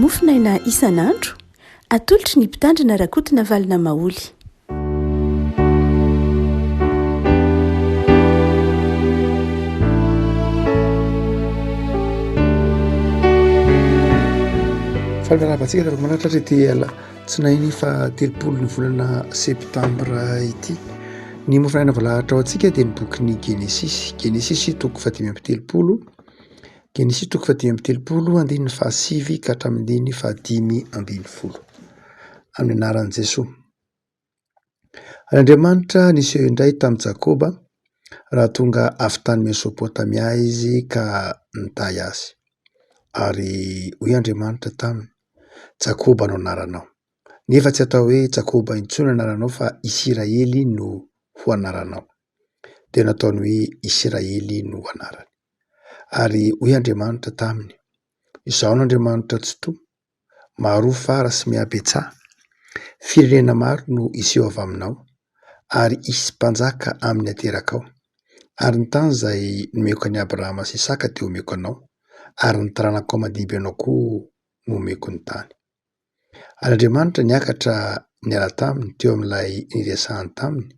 Mofonaina isan'andro, atolotry ny Mpitandrina Rakotonavalona Maholy. Faly miarahaba antsika rehefa manatatra ity alatsinainy faha 30 ny volana septambra ity. Ny mofonaina voalahatra ho antsika dia ny bokin'ny Genesisy. Genesisy toko faha 35. Genesisy toko faha 35 andininy faha 9 ka hatramin'ny andininy faha 15. Amin'ny anaran'i Jesoa. Ary Andriamanitra niseho indray tamin'i Jakoba raha tonga avy tany Mesopotamia izy ka nitahy azy. Ary hoy Andriamanitra taminy, Jakoba no anaranao. Nefa tsy atao hoe Jakoba intsony anaranao fa Isiraely no ho anaranao. Dia nataony hoe Isiraely no anarany. Ary hoy Andriamanitra taminy, Izaho no Andriamanitra Tsitoha, Maroa fara sy mihabetsaha. Firenena maro no hiseho avy aminao, ary hisy mpanjaka amin'ny aterakao. Ary ny tany izay nomeko an'i Abrahama sy Isaka dia homeko anao, ary ny taranakao mandimby anao koa no homeko ny tany. Ary Andriamanitra niakatra niala taminy teo amin'ilay niresahany taminy,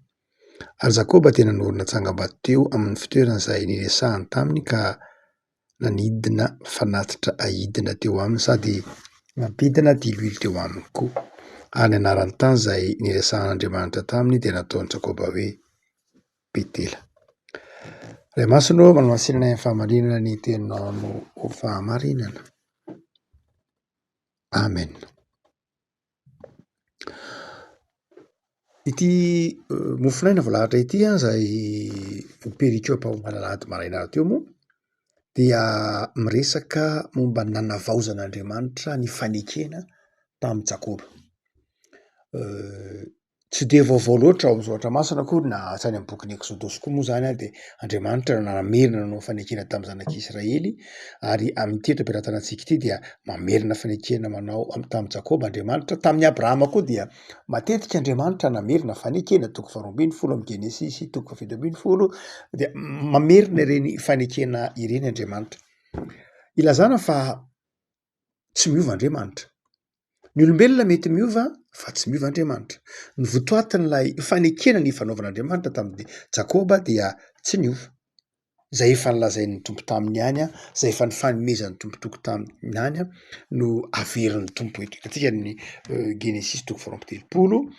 ary Jakoba dia nanorina tsangambato teo amin'ny fitoerana izay niresahany taminy ka nanidina fanatitra ahidina teo aminy sady nampidina diloilo teo aminy koa. Ary ny anaran'ny tany izay niresahan'Andriamanitra taminy dia nataon'i Jakoba hoe Betela. Ray Masina ô, manamasinana amin'ny fahamarinana ny teninao no ho fahamarinana. Amen. Ity mofonaina voalahatra ity izay perikopa omaly alahady maraina teo moa dia miresaka momba ny nanavaozan'Andriamanitra ny fanekena tamin'i Jakoba. Tsy dia vaovao loatra ao amin'ny soratra masina akory na hatrany amin'ny bokin'ny Eksodosy koa moa izany dia Andriamanitra no namerina nanao fanekena tamin'ny zanak'Israely ary amin'ity eto am-pelatanantsika ity dia mamerina fanekena manao tamin'i Jakoba Andriamanitra, tamin'i Abrahama koa dia matetika Andriamanitra namerina fanekena, toko faharoa ambin'ny folo amin'ny Genesisy, toko fahafito ambin'ny folo dia mamerina ireny fanekena ireny Andriamanitra. Ilazana fa tsy miova Andriamanitra. Ny olombelona mety miova fa tsy miova Andriamanitra. Ny votoatin'ilay fanekena nifanaovan'Andriamanitra tamin'i Jakoba dia tsy niova. Izay efa nolazain'ny Tompo taminy ihany, izay efa nifanomezan'ny Tompo toky taminy ihany no averin'ny Tompo eto. Hitantsika ny Genesisy toko faharoa amby 30,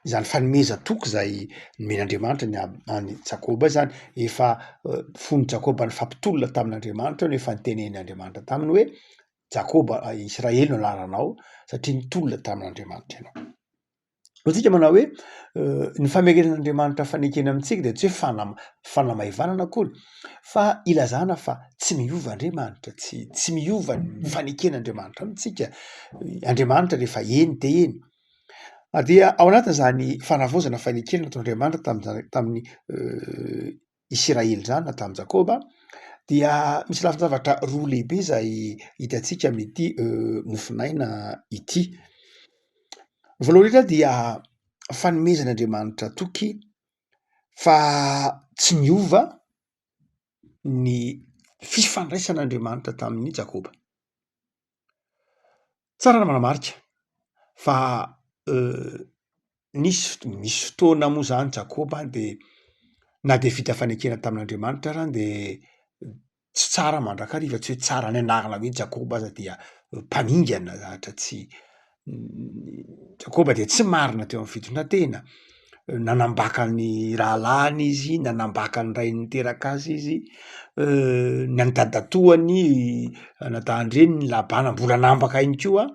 izany fanomezan-toky izay nomen'Andriamanitra ny Ab- an'i Jakoba izany, efa fony Jakoba nifampitolona tamin'Andriamanitra no efa nitenen'Andriamanitra taminy hoe Jakoba, Israely no anaranao satria nitolona tamin'Andriamanitra ianao. Hoy tsika manao hoe ny famerenan'Andriamanitra fanekena amintsika dia tsy hoe fana- fanamaivanana akory fa ilazana fa tsy miova Andriamanitra, tsy tsy miova ny faneken'Andriamanitra amintsika. Andriamanitra rehefa eny de eny. Ary dia ao anatin'izany fanavaozana fanekena nataon'Andriamanitra tamin'ny tamin'ny Isiraely izany na tamin'i Jakoba dia misy lafin-javatra roa lehibe izay hitantsika amin'ity mofonaina ity. Ny voalohany indrindra dia fanomezan'Andriamanitra toky fa tsy miova ny fifandraisan'Andriamanitra tamin'i Jakoba. Tsara ny manamarika fa nisy nisy fotoana moa zany Jakoba de na de vita fanekena tamin'Andriamanitra ara de tsy tsara mandrakariva, tsy hoe tsara ny anarana hoe Jakoba aza dia mpamingana zatra tsy Jakoba dia tsy marina teo amin'ny fitondran-tena, nanambaka ny rahalahiny izy, nanambaka ny rainy niteraka azy izy, ny an'ny dadatoany anadahan-dreniny Labana mbola nambaka ihany koa,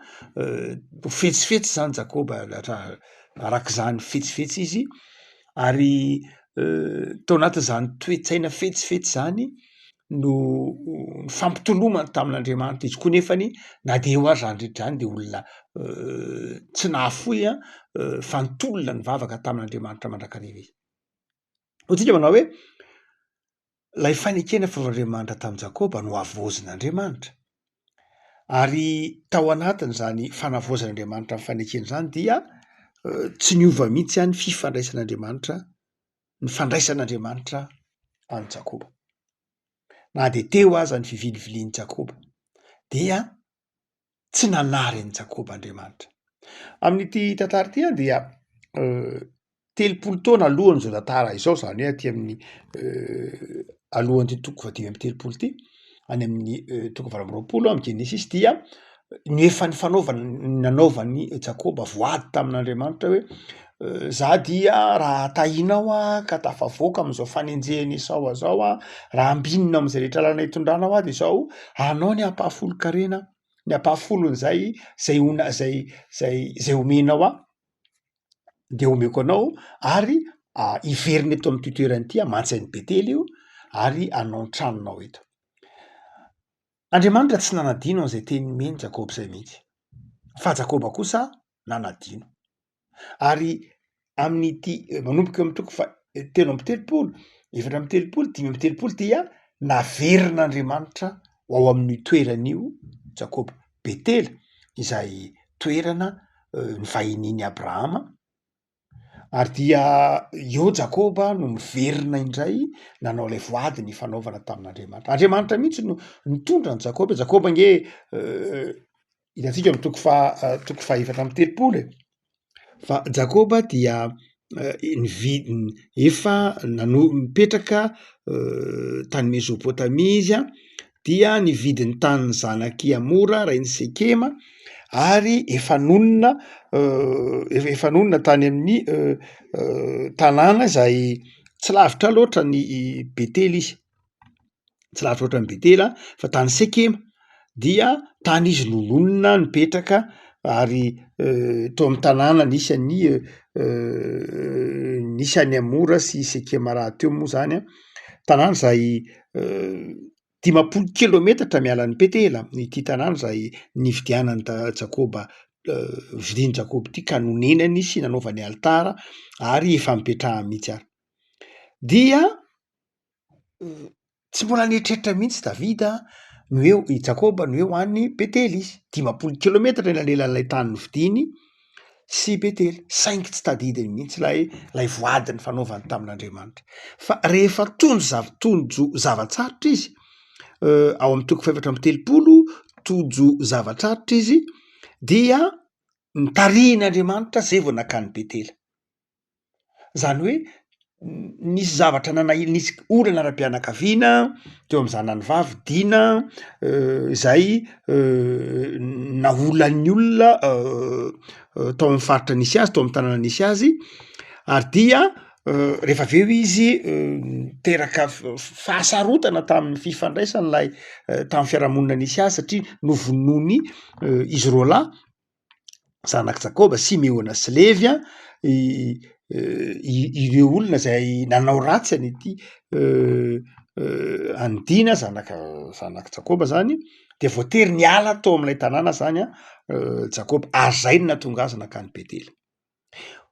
fetsifetsy zany Jakoba raha arak'izany fetsifetsy izy ary tao anatin'izany toe-tsaina fetsifetsy zany no nifampitolomany tamin'Andriamanitra izy koa nefany na de eo ary zany rehetra zany de olona tsy nahafoy an fa nitolona nivavaka tamin'Andriamanitra mandrakariva izy. Hoy tsika manao hoe lay fanekena fanaovan'Andriamanitra tamin'i Jakoba no havaozin'Andriamanitra ary tao anatin'izany fanavaozan'Andriamanitra ny fanekena izany dia tsy niova mihitsy any fifandraisan'Andriamanitra ny fandraisan'Andriamanitra an'i Jakoba. Na dia teo aza ny fivilivilian'i Jakoba dia. Tsy nanary an'i Jakoba Andriamanitra. Amin'ity tantara ity an dia 30 taona alohan'izao tantara izao, izany hoe aty amin'ny alohan'ity toko fahadimy amby telopolo ity, any amin'ny toko 28 amin'ny Genesisy dia ny efa nifanaovany nanaovan'i Jakoba voady tamin'Andriamanitra hoe za dia raha tahinao aho ka tafavoaka amin'izao fanenjehan'i Esao ahy zao aho, raha ambinina amin'izay rehetra lalana itondranao aho de izao anao ny ampahafolon-karena, ny ampahafolon'izay zay ona- zay zay zay omenao ahy de omeko anao ary hiverina eto amin'ity toerana ity aho, mantsy an'i Betela io ary hanao ny tranonao eto. Andriamanitra tsy nanadino an'izay teny nomeny Jakoba izay mihitsy, fa Jakoba kosa nanadino. Ary amin'ity manomboka eo amin'ny toko faha 33, 34, 35 dia naverin'Andriamanitra ho ao amin'io toerana io Jakoba. Betela izay toerana nivahinian'i Abrahama Ary dia eo Jakoba no miverina indray nanao ilay voady nifanaovana tamin'Andriamanitra. Andriamanitra mihitsy no nitondra an'i Jakoba. Jakoba ange hitantsika amin'ny toko faha toko faha 34 e, fa Jakoba dia nividy efa nano- nipetraka tany Mezopotamia izy an, dia nividy ny tanin'ny zanak'i Hamora rain'i Sekema ary efa nonina efa nonina tany amin'ny tanàna izay tsy lavitra loatra ny Betela izy, tsy lavitra loatra an'i Betela fa tany Sekema, dia tany izy no nonina nipetraka ary tao amin'ny tanàna nisy an'i nisy an'i Hamora sy Sekema rahateo moa zany an, tanàna izay 50 kilometatra miala an'i Betela ity tanàna izay nividianan'i da- Jakoba vidian'i Jakoba ity ka nonenany sy nanaovany alitara ary efa nipetrahany mihitsy ary. Dia tsy mbola nieritreritra mihitsy Davida ny hoe i Jakoba ny hoe ho any Betela izy, 50 kilometatra elanelan'ilay tany novidiany sy Betela, saingy tsy tadidiny mihitsy ilay ilay voady nifanaovany tamin'Andriamanitra. Fa rehefa tojo zav- tojo zava-tsarotra izy, ao amin'ny toko fahefatra amby telopolo, tojo zava-tsarotra izy dia notarihin'Andriamanitra zay vao nankany Betela. Zany hoe nisy zavatra nanahi- nisy olana ara-pianakaviana teo amin'ny zanany vavy Dina izay naolan'ny olona tao amin'ny faritra nisy azy, tao amin'ny tanàna nisy azy ary dia rehefa avy eo izy niteraka fahasarotana tamin'ny fifandraisany ilay tamin'ny fiarahamonina nisy azy satria novonoiny izy roa lahy zanak'i Jakoba, Simeona sy Levy a, ireo olona zay nanao ratsy an'ity an'i Dina zanaka zanak'i Jakoba zany de voatery niala tao amin'ilay tanàna zany a Jakoba ary zay no nahatonga azy nankany Betela.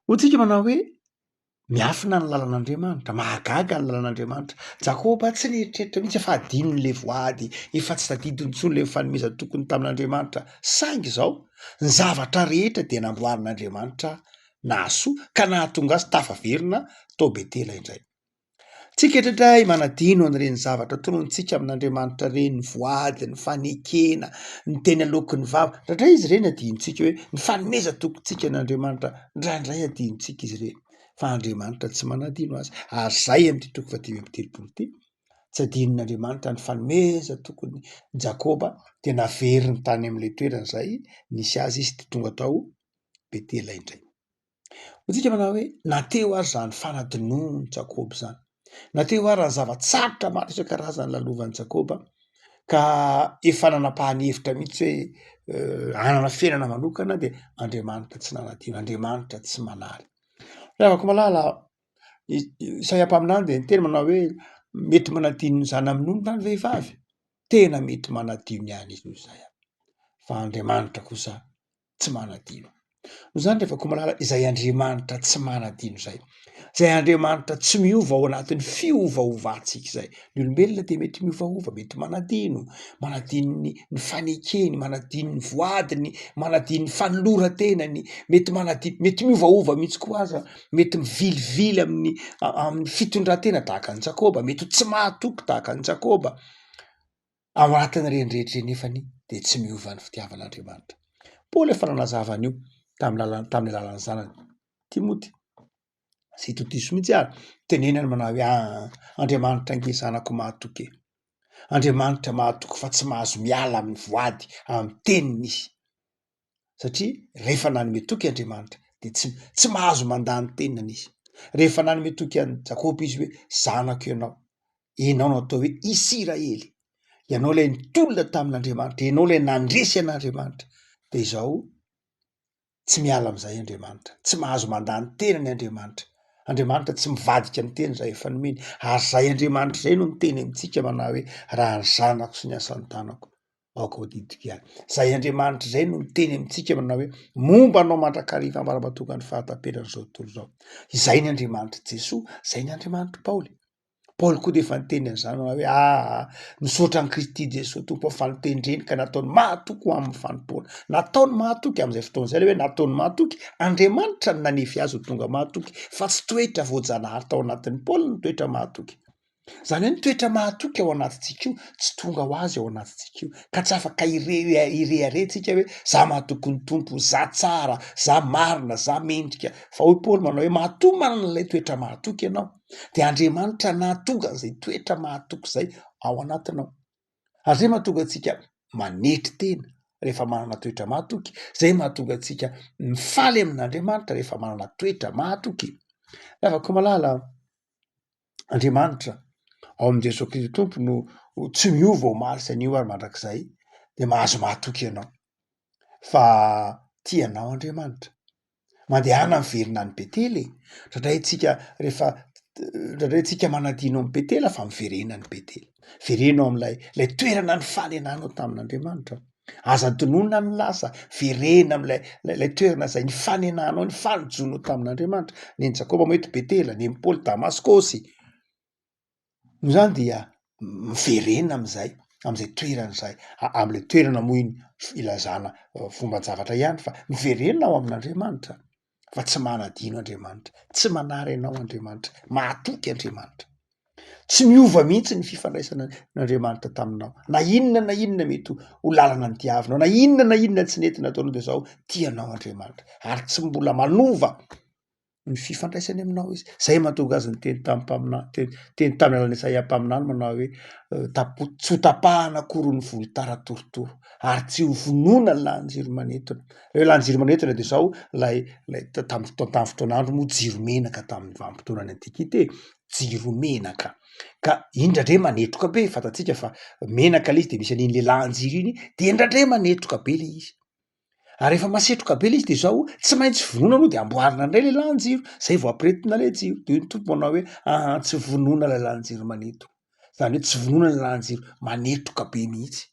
Hoy tsika manao hoe Miafina ny lalan'Andriamanitra, mahagaga ny lalan'Andriamanitra. Jakoba tsy nieritreritra mihitsy fa adinony le voady, efa tsy tadidiny intsony le fanomezan-tokony tamin'Andriamanitra. Saingy izao, ny zavatra rehetra dia namboarin'Andriamanitra nahasoa ka nahatonga azy tafaverina tao Betela indray. Tsika indraindray manadino an'ireny zavatra tononintsika amin'Andriamanitra ireny, ny voady, ny fanekena, ny teny aloaky ny vava, indraindray izy ireny adinontsika hoe ny fanomezan-tokintsika an'Andriamanitra, indraindray adinontsika izy ireny fa Andriamanitra tsy manadino azy ary izay amin'ity toko fahadimy amby telopolo ity, tsy adinon'Andriamanitra ny fanomezan-tokin'i Jakoba dia naveriny tany amin'ilay toerana izay nisy azy izy dia tonga tao Betela indray. Hoy tsika manao hoe na teo ary izany fanadinoan'i Jakoba izany, na teo ary ny zava-tsarotra maro isan-karazany lalovan'i Jakoba ka efa nanapahany hevitra mihitsy hoe hanana fiainana manokana dia Andriamanitra tsy nanadino, Andriamanitra tsy manary. Ry havako malala, Isaia mpaminany dia niteny manao hoe mety manadino ny zanany minono va ny vehivavy? Tena mety manadino ihany izy hoy Isaia, fa Andriamanitra kosa tsy manadino. Noho izany rehefa koa malala izay Andriamanitra tsy manadino izay, izay Andriamanitra tsy miova ao anatin'ny fiovaovantsika izay. Ny olombelona dia mety miovaova, mety manadino, manadino ny ny fanekeny, manadino ny voadiny, manadino ny fanoloran-tenany, mety manadino, mety miovaova mihitsy koa aza, mety mivilivily amin'ny amin'ny fitondran-tena tahaka an'i Jakoba, mety ho tsy mahatoky tahaka an'i Jakoba. Ao anatin'ireny rehetra ireny nefany. dia tsy miova ny fitiavan'Andriamanitra. Paoly efa nanazava an'io tamin'ny lalan- tamin'ny alalan'ny zanany Timoty sy Titosy mihitsy ary tenenany manao hoe aa Andriamanitra ange zanako mahatoky e, Andriamanitra mahatoky fa tsy mahazo miala amin'ny voady amin'ny teniny izy. Satria rehefa nanome toky Andriamanitra de tsy tsy mahazo mandà ny tenany izy. Rehefa nanome toky an'i Jakoba izy hoe zanako ianao, ianao no atao hoe Isiraely, ianao ilay nitolona tamin'Andriamanitra, ianao ilay nandresy an'Andriamanitra, de izao tsy miala amin'izay Andriamanitra, tsy mahazo mandà ny tenany Andriamanitra. Andriamanitra tsy mivadika ny teny izay efa nomeny, ary izay Andriamanitra izay no miteny amintsika manao hoe raha ny zanako sy ny asan'ny tanako aoka ho adidiko ihany. Izay Andriamanitra izay no miteny amintsika manao hoe momba anao mandrakariva ambara-mahatonga ny fahataperan'izao tontolo izao. Izay ny Andriamanitr'i Jesoa, izay ny Andriamanitr'i Paoly. Paoly koa dia efa niteny an'izany manao hoe aa misaotra an'i Kristy Jesoa Tompo aho fa notendreny ka nataony mahatoky ho amin'ny fanompoana. Nataony mahatoky amin'izay fotoana izay ilay hoe nataony mahatoky, Andriamanitra no nanefy azy ho tonga mahatoky fa tsy toetra voajanahary tao anatin'i Paoly ny toetra mahatoky. Zany hoe ny toetra mahatoky ao anatintsika io tsy tonga ho azy ao anatintsika io, ka tsy afaka hire- hirehareha tsika hoe za mahatoky ny Tompo, za tsara, za marina, za mendrika, fa hoy Paoly manao hoe matoa manana ilay toetra mahatoky ianao de Andriamanitra nahatonga an'izay toetra mahatoky zay ao anatinao, ary zay mahatonga antsika manetry tena rehefa manana toetra mahatoky, zay mahatonga antsika mifaly amin'Andriamanitra rehefa manana toetra mahatoky. Ry havako malala. Andriamanitra ao amin'i Jesoa Kristy Tompo no tsy miova omaly sy anio ary mandrakizay de mahazo mahatoky ianao fa tia anao Andriamanitra. Mandehana miverina any Betela e, indraindray tsika rehefa indraindray tsika manadino an'i Betela fa miverena any Betela, vereno amin'ilay ilay toerana nifanenanao tamin'Andriamanitra. Aza adinoina ny lasa, verena amin'ilay ilay toerana izay nifanenanao, nifanojoanao tamin'Andriamanitra. Nen'i Jakoba moa eto Betela, nen'i Paoly Damaskosy. Noho izany dia miverena amin'izay, amin'izay toerana izay, amin'ilay toerana moa iny ilazana fomban-javatra ihany fa miverena ao amin'Andriamanitra fa tsy manadino Andriamanitra, tsy manary anao Andriamanitra, mahatoky Andriamanitra. Tsy miova mihitsy ny fifandraisana n'Andriamanitra taminao, na inona na inona mety ho lalana nodiavinao, na inona na inona tsy nety nataonao de zao tia anao Andriamanitra ary tsy mbola manova ny fifandraisany aminao izy. Zay mahatonga azy niteny tamin'ny mpaminany, teny teny tamin'ny alalan'i Isaia mpaminany manao hoe tapo- tsy ho tapahana akory ny volotara torotoro ary tsy ho vonoina ny lahin-jiro manintona. Hoe lahin-jiro manintona de zao lay lay tamin'ny fotoa- tamin'ny fotoan'andro moa jiro menaka tamin'ny vanim-potoanan'ny antiquité. Jiro menaka ka iny indraindray manetroka be, fantatsika fa menaka le izy de misy an'iny le lahin-jiro iny de indraindray manetroka be le izy, ary rehefa masetroka be le izy de zao tsy maintsy vonoina aloha de amboarina indray le lahin-jiro zay vao ampirehetina le jiro, de hoy ny tompo manao hoe aa tsy vonoina ilay lahin-jiro manetroka, zany hoe tsy vonoina le lahin-jiro manetroka be mihitsy.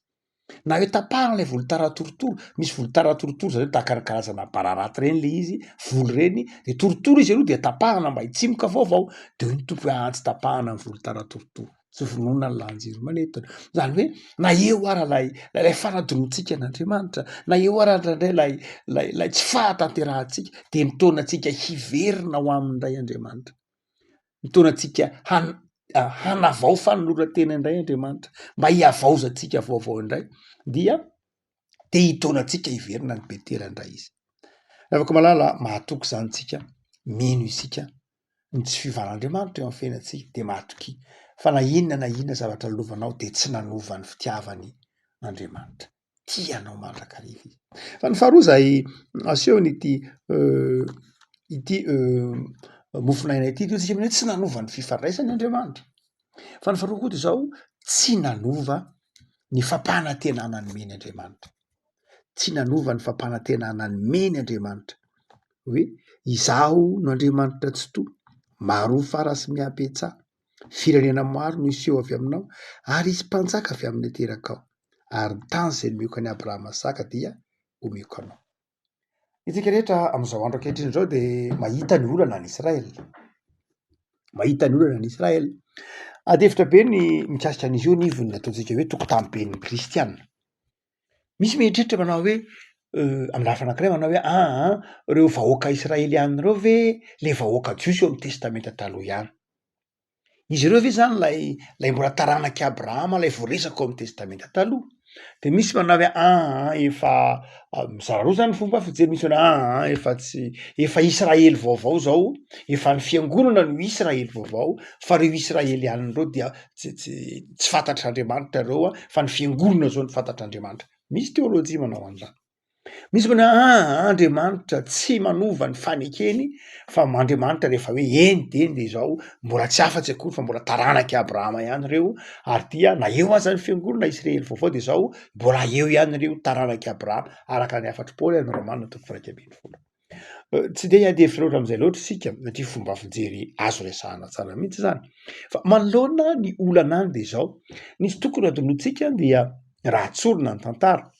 Na hoe tapahana ilay volotara torotoro, misy volotara torotoro zareo tahaka ny karazana bararata ireny le izy, volo ireny, de torotoro izy aloha de tapahana mba hitsimoka vaovao, de hoy ny tompo hoe aa tsy tapahana ny volotara torotoro, tsy vonoina ny lahin-jiro manentona, zany hoe na eo ara lay lay fanadinoantsika an'Andriamanitra, na eo ara indraindray lay lay lay tsy fahatanterahantsika de mitaona antsika hiverina ho aminy indray Andriamanitra. Mitaona antsika han- hanavao fanoloran-tena indray Andriamanitra mba hihavaozantsika vaovao indray dia te hitaona antsika hiverina any Betela indray izy. Ravako malala, mahatoky izany tsika, mino isika ny tsy fiovan'Andriamanitra eo amin'ny fiainantsika de mahatokia fa na inona na inona zavatra lovanao de tsy nanova ny fitiavany Andriamanitra. tia anao mandrakariva izy. Fa ny faharoa izay asehony ity ity mofon'aina ity dia tsika hoe tsy nanova ny fifandraisany Andriamanitra. Fa ny faharoa koa dia izao, tsy nanova ny fampanantenana nomeny Andriamanitra. Tsy nanova ny fampanantenana nomeny Andriamanitra hoe izaho no Andriamanitra Tsitoha, maro fara sy mihabetsaha. Firenena maro no hiseho avy aminao ary hisy mpanjaka avy amin'ny aterakao, ary ny tany izay nomeko an'i Abrahama sy Isaka dia homeko anao. Isika rehetra amin'izao andro ankehitriny izao dia mahita ny olana any Israel, mahita ny olana any Israel. Ady hevitra be ny mikasika an'izy io anivon'ny ataontsika hoe tokontaniben'ny kristiana. Misy mieritreritra manao hoe amin'ny lafiny anankiray manao hoe aa ireo vahoaka israeliana ireo ve le vahoaka jiosy eo amin'ny testamenta taloha ihany? Izy ireo ve zany lay lay mbola taranak'i Abrahama lay voaresaka ao amin'ny testamenta taloha? De misy manao hoe aa efa mizara roa zany ny fomba fijery, misy manao aa efa tsy efa israely vaovao zao, efa ny fiangonana no israely vaovao fa reo israely ihany reo dia tsy tsy tsy fantatr'Andriamanitra reo a, fa ny fiangonana zao no fantatr'Andriamanitra, misy teolojia manao an'zany. Misy manao hoe aa Andriamanitra tsy manova ny fanekeny fa Andriamanitra rehefa hoe eny de eny de izao, mbola tsy afatsy akory fa mbola taranak'i Abrahama ihany ireo ary dia na eo aza ny fiangonana Israely vaovao de zao mbola eo ihany ireo taranak'i Abrahama araka ny hafatr'i Paoly any Romana toko faha-11. Tsy de hiady hevitra loatra am'zay loatra isika satria fomba fijery azo resahana tsara mihitsy zany fa manoloana ny olana any de zao, ny tsy tokony hadinointsika dia raha tsorina ny tantara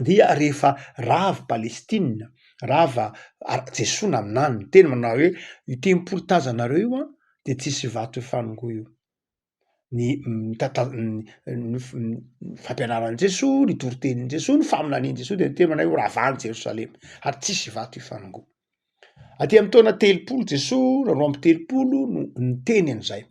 dia rehefa rava Palestina, rava ary Jesoa naminany niteny manao hoe io tempoly tazanareo io an de tsisy vato hifanongoa io, ny tanta- ny fampianaran'i Jesoa, ny toritenin'i Jesoa, ny faminanian'i Jesoa de niteny manao hoe ho ravana Jerosalema ary tsisy vato hifanongoa. Aty amin'ny taona 30 Jesoa na 32 no niteny an'izay.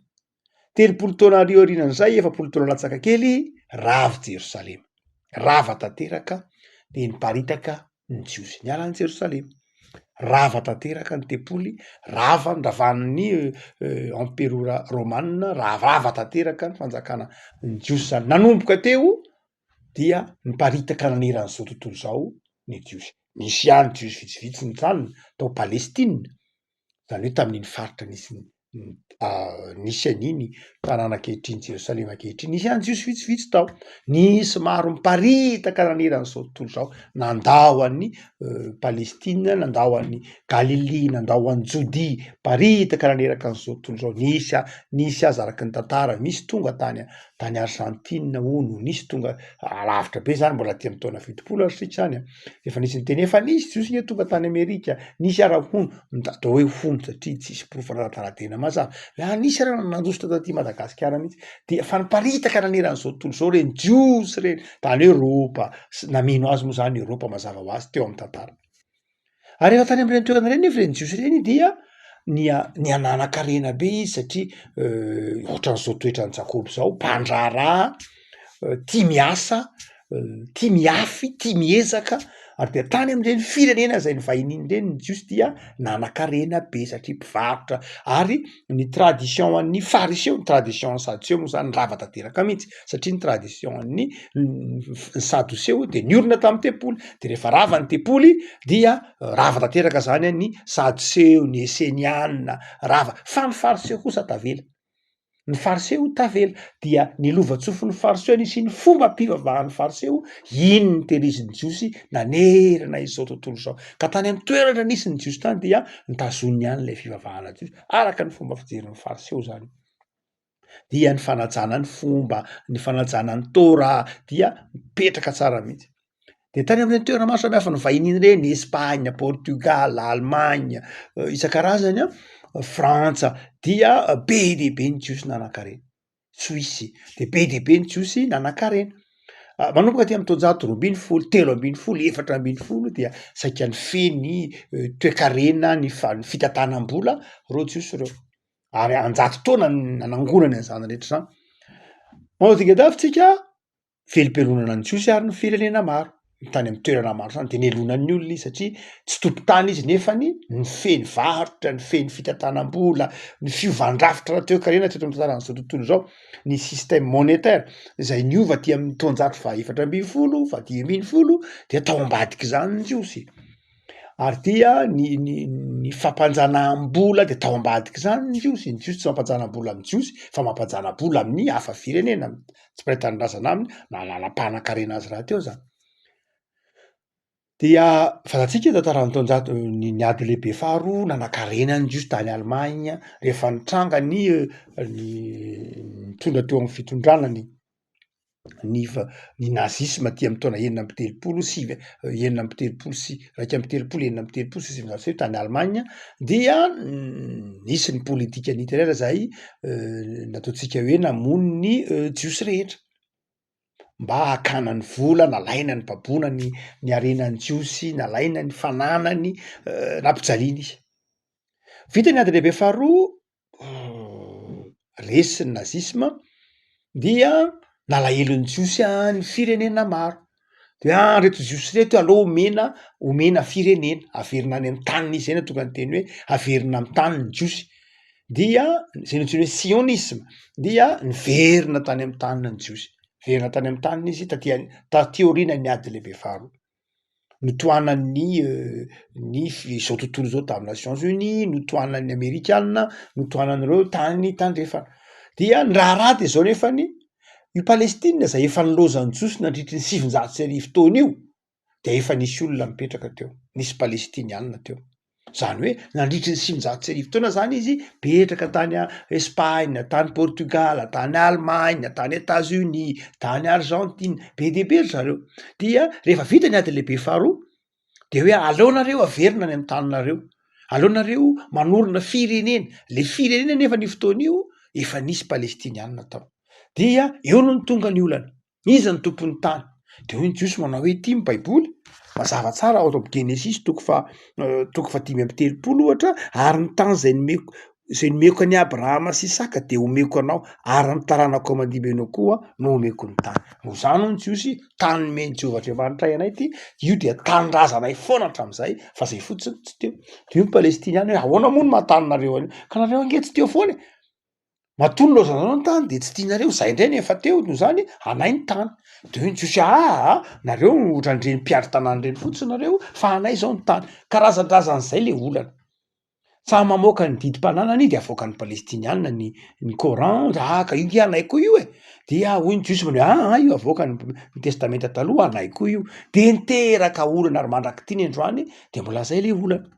30 taona ary aorianan'izay, 40 taona latsaka kely, rava Jerosalema. Rava tanteraka dia niparitaka ny Jiosy niala an'i Jerosalema. Rava tanteraka ny tempoly, rava ny ravan'ny emperora romana, rava tanteraka ny fanjakana ny Jiosy zany. Nanomboka teo dia niparitaka naneran'izao tontolo izao ny Jiosy. Nisy ihany Jiosy vitsivitsy nijanona tao Palestina, zany hoe tamin'iny faritra nisy ny nisy an'iny tanàna ankehitriny Jerosalema ankehitriny, nisy ihany jiosy vitsivitsy tao, nisy maro miparitaka naneran'izao tontolo izao, nandao an'i Palestina, nandao an'i Galilia, nandao an'i Jodia, miparitaka naneraka an'izao tontolo izao, nisy a- nisy aza araka ny tantara nisy tonga tany tany Argentine hono, nisy tonga alavitra be zany mbola aty amin'ny taona 70 ary sika zany an, efa nisy niteny efa nisy jiosy nge tonga tany Amerika, nisy ara hono, atao hoe hono satria tsisy porofo ara-taratasy mazava, la nisy ara nandositra taty Madagasikara mihitsy, de efa niparitaka naneran'izao tontolo izao reny jiosy reny, tany Eoropa, sy nameno azy moa zany Eoropa mazava ho azy teo amin'ny tantara. Ary rehefa tany amin'ireny toerana ireny nefa ireny jiosy ireny dia nia- niha-nanan-karena be izy satria ohatran'izao toetran'i Jakoba izao, mpandraharaha, tia miasa, tia mihafy, tia miezaka, ary dia tany amin'ireny firenena izay nivahiniany ireny ny jiosy dia nanan-karena be satria mpivarotra, ary ny tradition an'ny fariseo, ny tradition an'ny sadoseo moa zany rava tanteraka mihitsy satria ny tradition an'ny ny sadoseo de niorina tamin'ny tempoly, de rehefa rava ny tempoly dia rava tanteraka zany ny sadoseo, ny eseniana, rava, fa ny fariseo kosa tavela, ny fariseo tavela, dia ny lova-tsofin'ny fariseo nisy ny fombam-pivavahan'ny fariseo, iny no notelizin'ny jiosy nanerana izao tontolo izao, ka tany amin'ny toerana nisy ny jiosy tany dia notazoniny ihany ilay fivavahana jiosy, araka ny fomba fijerin'ny fariseo zany. Dia ny fanajana ny fomba, ny fanajana ny Torah dia mipetraka tsara mihitsy. De tany amin'ireny toerana maro samihafa nivahiniana ireny, Espagne, Portugal, Allemagne, isan-karazany an, Frantsa, dia be dia be ny jiosy nanan-karena, Suisse, de be dia be ny jiosy nanan-karena. Manomboka aty amin'ny taonjato 12, 13, 14 dia saika nifehy ny toe-karena, ny fa- ny fitantanam-bola reo jiosy reo. Ary an-jato taona no nanangonany an'izany rehetra zany. Manao dingan-davitra tsika, velom-pialonana ny jiosy ary ny firenena maro, ny tany amy toerana maro zany de nialonan'ny olona izy satria tsy tompon-tany izy nefany nifehy ny varotra, nifehy ny fitantanam-bola, ny fiovan-drafitra ara-toekarena teto amin'ny tantaran'izao tontolo izao, ny système monétaire izay niova aty amin'ny taonjato faha 14, faha 15 dia tao ambadik'izany ny jiosy. Ary dia ny ny ny fampanjanaham-bola de tao ambadik'izany ny jiosy, ny jiosy tsy mampanjana-bola amin'ny jiosy fa mampanjana-bola amin'ny hafa firenena, tsy mpiray tanindrazana aminy na lalam-panan-karena azy rahateo zany. Dia fantatsika tantaran'ny taonjato ny ny ady lehibe faharoa nanankarena ny jiosy tany Allemagne rehefa nitranga ny ny nitondra teo amin'ny fitondrana ny ny fa- ny nazisma aty amin'ny taona 36 sivy 36 31 1936 tany Allemagne dia nisy ny politikan'i Hitler zay nataontsika hoe namono ny jiosy rehetra mba hakana ny vola, nalaina ny baboana ny ny harenan'ny jiosy, nalaina ny fananany, nampijaliana izy. Vita ny ady lehibe faharoa, resy ny nazisma dia Nalahelo ny Jiosy ny firenena maro. De hoe ah reto Jiosy reto aleo omena omena firenena, averina any amy taniny izy, zay no nahatonga ny teny hoe averina amy taniny ny Jiosy. Dia zay no antsoina hoe sionisma, dia niverina tany amy taniny ny Jiosy, niverina tany amy taniny izy taty a- taty aorianan'ny ady lehibe faharoa. Notohanan'ny ny izao tontolo izao tamin'ny Nations Unies, notohanan'ny amerikana, notohanan'ireo tany tandrefana. Dia ny raharaha de zao nefany, io Palestina zay efa nilaozan'ny jiosy nandritry ny 1900 taona io, de efa nisy olona nipetraka teo, nisy palestiniana teo. Zany hoe nandritry ny 1900 taona zany izy petraka tany Espagne, tany Portugal, tany Allemagne, tany Etats Unis, tany Argentine, be dia be ry zareo. Dia rehefa vita ny ady lehibe faharoa de hoe aleo nareo averina any amy taninareo, aleo nareo manorina firenena, le firenena nefa io fotoana io efa nisy palestiniana tao. Dia eo no tonga ny olana. Iza no tompon'ny tany? De hoy ny Jiosy manao hoe ity ny baiboly, mazava tsara ao amin'ny Genesisy toko faha toko faha-35 ohatra, ary ny tany zay nomeko zay nomeko an'i Abrahama sy Isaka de omeko anao, ary ny taranakao mandimby anao koa no omeko ny tany. Noho izany hoy ny Jiosy, tany nomen'i Jehovah Andriamanitray anay ity, io dia tanindrazanay foana hatramin'izay fa zay fotsiny tsy teo. De hoy ny Palestiniana hoe ahoana moa no maha taninareo an'io? Ka nareo ange tsy teo foana e! Matoa nilaozanareo ny tany de tsy tianareo, zay ndray no efa teo noho zany anay ny tany, de hoy ny jiosy aa nareo ohatran'ireny mpiandry tanàna ireny fotsiny nareo fa anay zao ny tany, karazandrazan'izay le olana, samy mamoaka ny didim-pananany de avoakan'ny palestiniana ny ny coran, ah ka io nge anay koa io e, dia hoy ny jiosy manao hoe aa io avoakan'ny ny testamenta taloha anay koa io, de niteraka olana ary mandrak'ity ny androany de mbola zay le olana.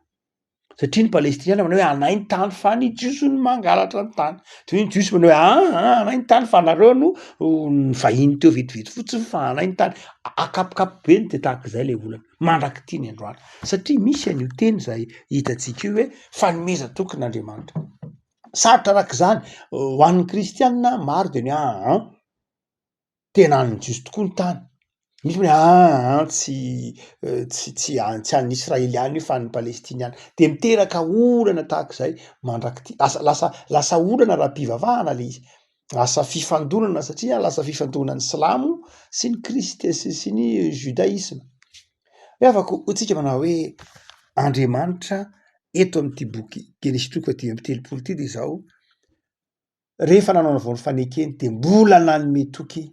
Satria ny palestiniana manao hoe anay ny tany fa ny jiosy no mangalatra ny tany, de hoy ny jiosy manao hoe aa anay ny tany fa nareo no nivahiny teo vetivety fotsiny fa anay ny tany, ankapokapobeny de tahak'izay le olana mandrak'ity ny androany, satria misy an'io teny zay hitantsika io hoe fanomezan-tokin'Andriamanitra, sarotra arak'izany ho an'ny kristianina maro de ny hoe aa. Tena an'ny jiosy tokoa ny tany, misy hoe aa tsy tsy tsy tsy an'ny israeliana io fa an'ny palestiniana, de miteraka olana tahak'izay mandrak'ity, lasa lasa lasa olana ara-pivavahana le izy, lasa fifandonana satria lasa fifandonan'ny silamo sy ny krist- sy sy ny judaisme. Ry havako, hoy tsika manao hoe Andriamanitra eto amin'ity boky Genesisy toko faha-35 ity de izao, Rehefa nanao ny vao ny fanekeny dia mbola nanome toky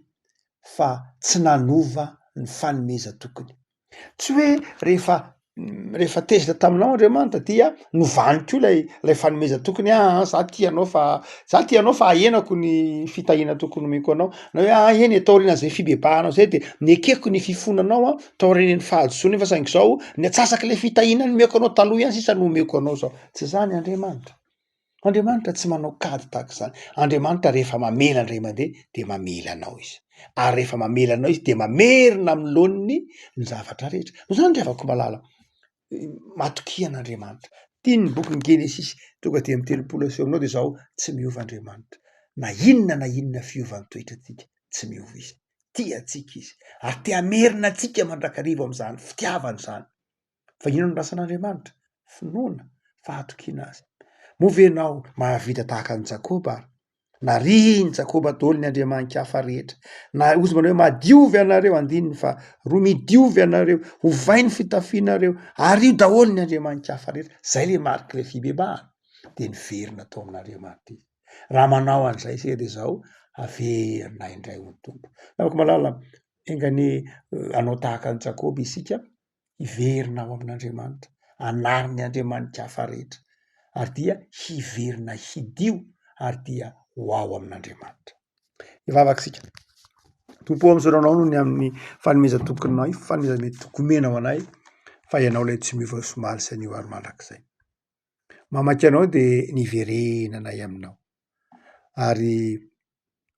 fa tsy nanova ny fanomezan-tokiny. Tsy hoe rehefa rehefa tezitra taminao Andriamanitra dia novany koa lay lay fanomezan-tokiny hoe aa za tia anao fa za tia anao fa ahenako ny fitahiana tokony omeko anao, na hoe aa eny e taorian'izay fibebahanao zay de nekeko ny fifonanao an taorian'ny fahadisoana iny fa saingy zao ny antsasak'le fitahiana nomeko anao taloha ihany sisa no omeko anao zao, tsy zany Andriamanitra. Andriamanitra tsy manao kajy tahaka izany. Andriamanitra rehefa mamela indray mandeha de mamela anao izy, ary rehefa mamela anao izy de mamerina amin'ny laoniny ny zavatra rehetra. Noho izany ry havako malala, matokia an'Andriamanitra. Tian'ny bokin'ny Genesisy tonga 35 aseho aminao de zao, tsy miova Andriamanitra, na inona na inona fiovan'ny toetrantsika, tsy miova izy. Tia antsika izy ary te hamerina antsika mandrakariva amin'izany fitiavany izany. Fa inona no rasan'Andriamanitra? Finoana, fahatokiana Azy. Moa ve ianao mahavita tahaka an'i Jakoba ary? Narihin'i Jakoba daholo ny andriamani-kafa rehetra. Na hozy manao hoe madiovy ianareo, andininy fa roa, midiovy ianareo, ovay ny fitafianareo, ario daholo ny andriamani-kafa rehetra. Zay le mariky le fibebahana. De niverina tao amin'Andriamanitra izy. Raha manao an'izay isika de zao, averina indray ho ny Tompo. Namako malala, enga anie hanao tahaka an'i Jakoba isika, hiverina ao amin'Andriamanitra, hanary ny andriamani-kafa rehetra, ary dia hiverina hidio ary dia ho ao amin'Andriamanitra. Hivavaka isika. Tompo ô, misaotra Anao noho ny amin'ny fanomezan-tokinao, fanomezana mety toky omenao anay, fa Ianao ilay tsy miova omaly sy anio ary mandrakizay. Mamaky Anao dia niverenanay Aminao, ary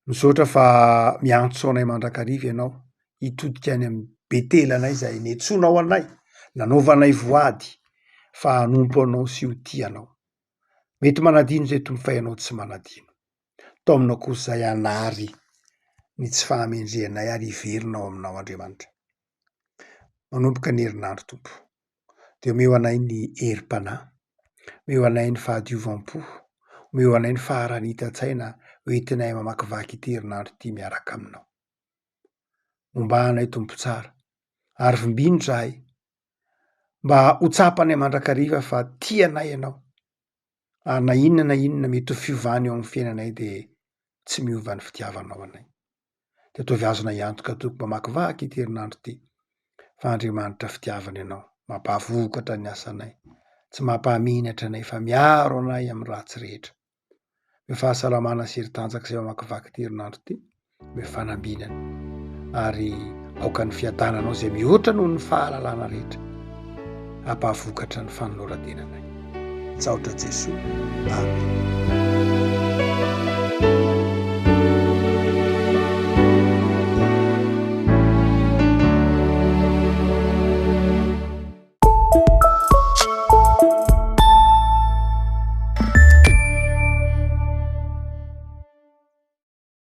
Misaotra fa miantso anay mandrakariva ianao hitodika any amin'ny Betelanay izay niantsoanao anay, nanaovanay voady fa hanompo anao sy ho tia anao. Mety manadino izay Tompo fa ianao tsy manadino. Taomina kosa izahay hanary ny tsy fahamendrehanay ary hiverina ao aminao Andriamanitra. Manomboka ny herinandro Tompo. Dia omeo anay ny herim-panahy, omeo anay ny fahadiovam-po, omeo anay ny faharanitan-tsaina hoentinay mamakivaky ity herinandro ity miaraka aminao. Momba anay Tompo tsara, ary vimbino izahay mba ho tsapanay mandrakariva fa tia anay Ianao, ary na inona na inona mety ho fiovana eo amin'ny fiainanay dia tsy miova ny fitiavanao anay. Dia ataovy azonay antoka Tompo mamakivaky ity herinandro ity fa Andriamanitra fitiavana Ianao, mampahavokatra ny asanay, tsy mampahamenatra anay fa miaro anay amin'ny ratsy rehetra. Ny fahasalamana sy hery tanjaka izay mamakivaky ity herinandro ity, ny fanambinana ary aoka ny fiadananao izay mihoatra noho ny fahalalana rehetra hampahavokatra ny fanoloran-tenanay. Tsaotra Jesoa. Amen.